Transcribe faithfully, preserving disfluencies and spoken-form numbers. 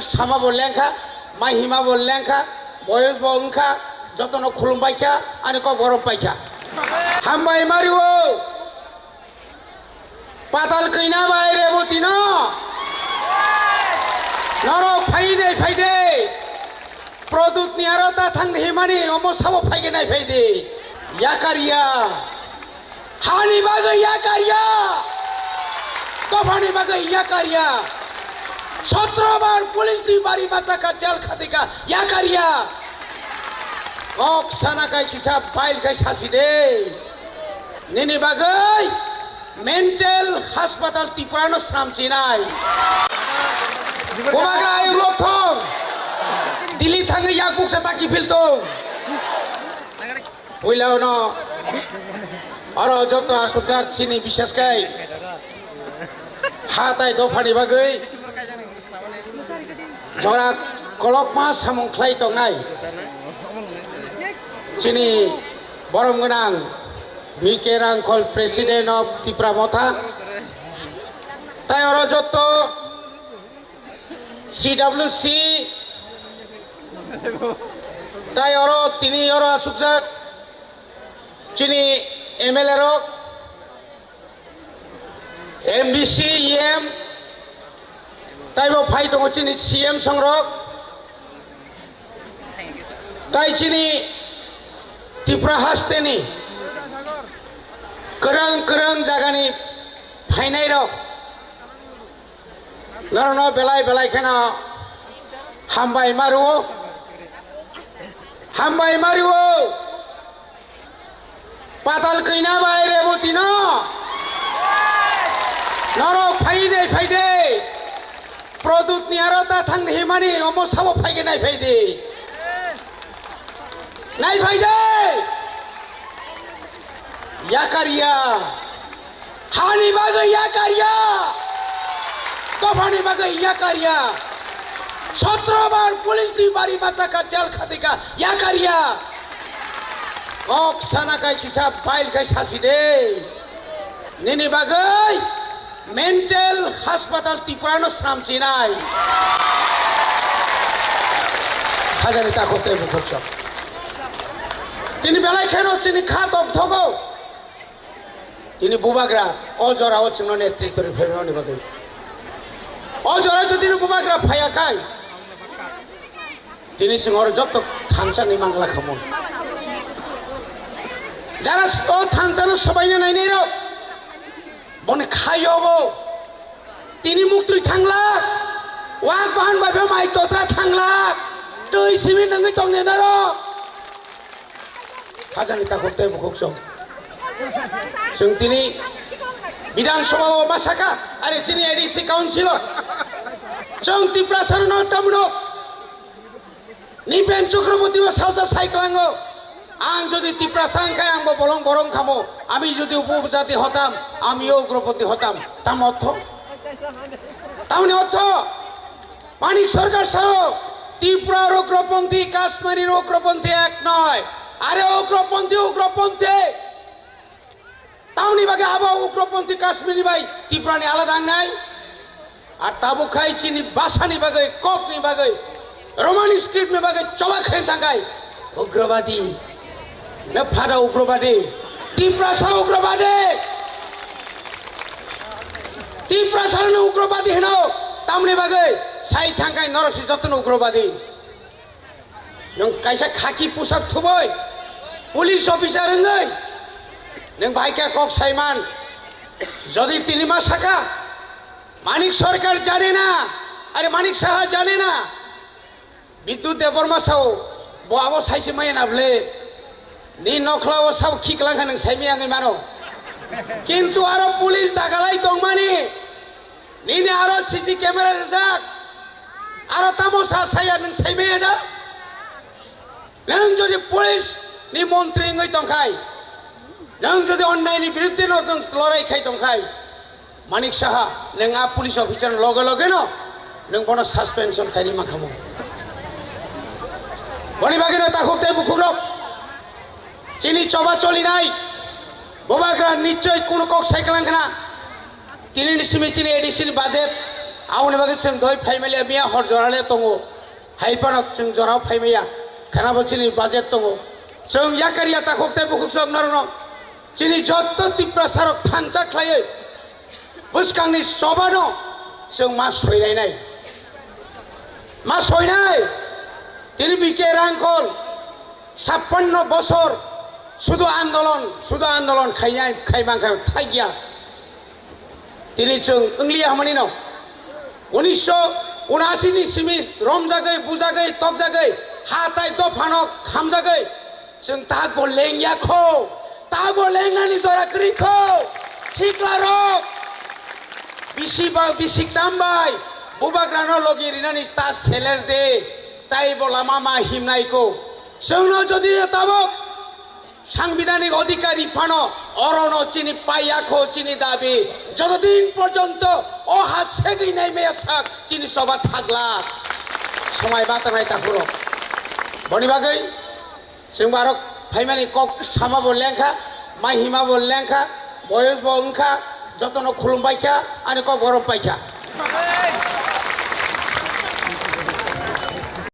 Sama bo lengkha, mai hima bo lengkha, boyos bo wngkha, jotono khulum baikha, ani kok borom paikha. Hambai mario. Patal kina bai Reboti no. Norok phai dei phai dei. Produt ni aro ta thang himani omo sabo phai nai phai dei. Yakaria. Hani bagwi yakarya, dophani bagwi yakarya, sotro bar police ni bari bachaka jel khatika yakarya. Kok sana kai kisa bail kai sasi de. Nini bagwi mental hospital Tripura no sram chinai. Bubagra ayuk lok thong. Dili thangwi yak buksa taki phil tong. Puila uno oro joto asukjak chini biseskai ha tai dophani bagwi jora kolokma samung khlai tongnai chini borom gwnang B K Rangkhol, President of Tipra Motha, tai oro joto C W C tai oro tini oro asukjak chini M L A rok, M D C, E M, taibo phai tongo chini C M songrok, tai chini Tripura hasteni kwrwng kwrwng jagani phainairok. Norokno belai belai kheno hambai mario, hambai mario. Patal kina bai Reboti no. Norok phai dei phai dei. Produt ni aro ta thang himani omo sabo phai nai phai dei. Nai phai dei. Yakarya. Hani bagwi yakarya. Dophani bagwi yakarya. Sotro bar police ni bari bachaka jel khatika yakarya. Kok sana kai kisa bail kai sasi de. Nini bagwi mental hospital Tripura no sram chinai. Hajani takhuk tei bukhuk sok. Tini belai kheno chini kha tong thogo. Tini bubagra o jora o chwngno netritw rwphaimanini bagwi. O jora jodi bubagra phaiya khai, tini chwng oro joto thansa ni mangla khamu. Jara o thansa no sobaina nainai rok, boni khayogo tini muktwi thanglak, wak bahan bai mai totra thanglak, twi simi nangwi tongnai norok. Hajani takhuk tei bukhuk song. Chwng tini Bidhan Sabha o ma saka, are chini A D C council o. Chwng Tiprasa no tamno. Nipen Chakraborty o salsa sai klango. Ang jodi Tiprasa wngkha ang bo bolong borong khamo. Ami jodi upojati hotam, amiyo ugroponthi hotam. Tam ortho? Tamni ortho? Manik Sarkar sao, Tripura ugroponthi, Kashmir ugroponthi ek noi. Are ugroponthi, ugroponthi. Tamni bagwi abo ugroponthi Kashmir ni bai Tripura ni alada wngnai. Ar tabuk khai chini bhasha ni bagwi, kok ni bagwi, Roman script ni bagwi choba khe thangkai. Ugrobadi. Na phada ugrobadi. Tiprasa ugrobadi. Tiprasa no ugrobadi hino. Tamni bagwi sai thangkai norok si jotono ugrobadi. Nwng kaisa khaki pusak thubui police officer wngwi nwng bahai khe kok saiman. Jodi tini ma saka Manik Sarkar jane na, are Manik Saha jane na. Bidyut Debbarma sao, bo abo saise maya na bwle. Ni nokhla o sabo khiklang kha nwng saimaya wngwi mano. Kintu aro police dagalai tongmani, nini aro C C camera rijak, aro tamo sa saya nwng saimaya da? Nwng jodi police ni montri wngwi tongkhai, nwng jodi onnai ni biruddhe no nwng lorai khai tongkhai, Manik Saha, nwng a police officer loge loge no nwng bono suspension khaini mankhamu. Boni bagwi no takhuk tei bukhuk rok chini choba cholinai bubagra nichoi kunu kok sai klang khna. Tini ni simi chini A D C ni budget Aboni bagwi chwng doi phaimaliya, miya hor jorale tongo. Hai phano chwng jorao phaimaya. Khanabo chini budget tongo. Chwng yakariya takhuk tei bukhuk chwng norokno. Chini jotto Tiprasarok thansa khlaiwi bwskangni chobano chwng ma soilainai. Ma soinai. Tini B K Rangkhol chappanno bosor sudu andolon, sudu andolon khainai, khaimang khai thaiya. Tini chwng wngliya hwnmani no. Unisho unasi ni simi romjagwi, bujagwi, tokjagwi, ha tai dophano khamjagwi, chwng tabukbo lengya kho, tabukbo lengnani jora kwrwi kho, siklarok, bisi ba, bisik tambai, bubagrano logi rinani ta seler de, taibo lama ma himnai kho. Chwngno jodi tabuk Sangbidhanik odhikari phano orono chini paiya kho chini dabi. Jotodin porjonto o ha segwi nai maya sak chini choba thagla. Somai batanai takhuro. Boni bagwi chwng barok phaimani kok sama bo lengkha, mai hima bo lengkha, boyos bo wngkha, jotono khulum baikha, ani kok borom paikha.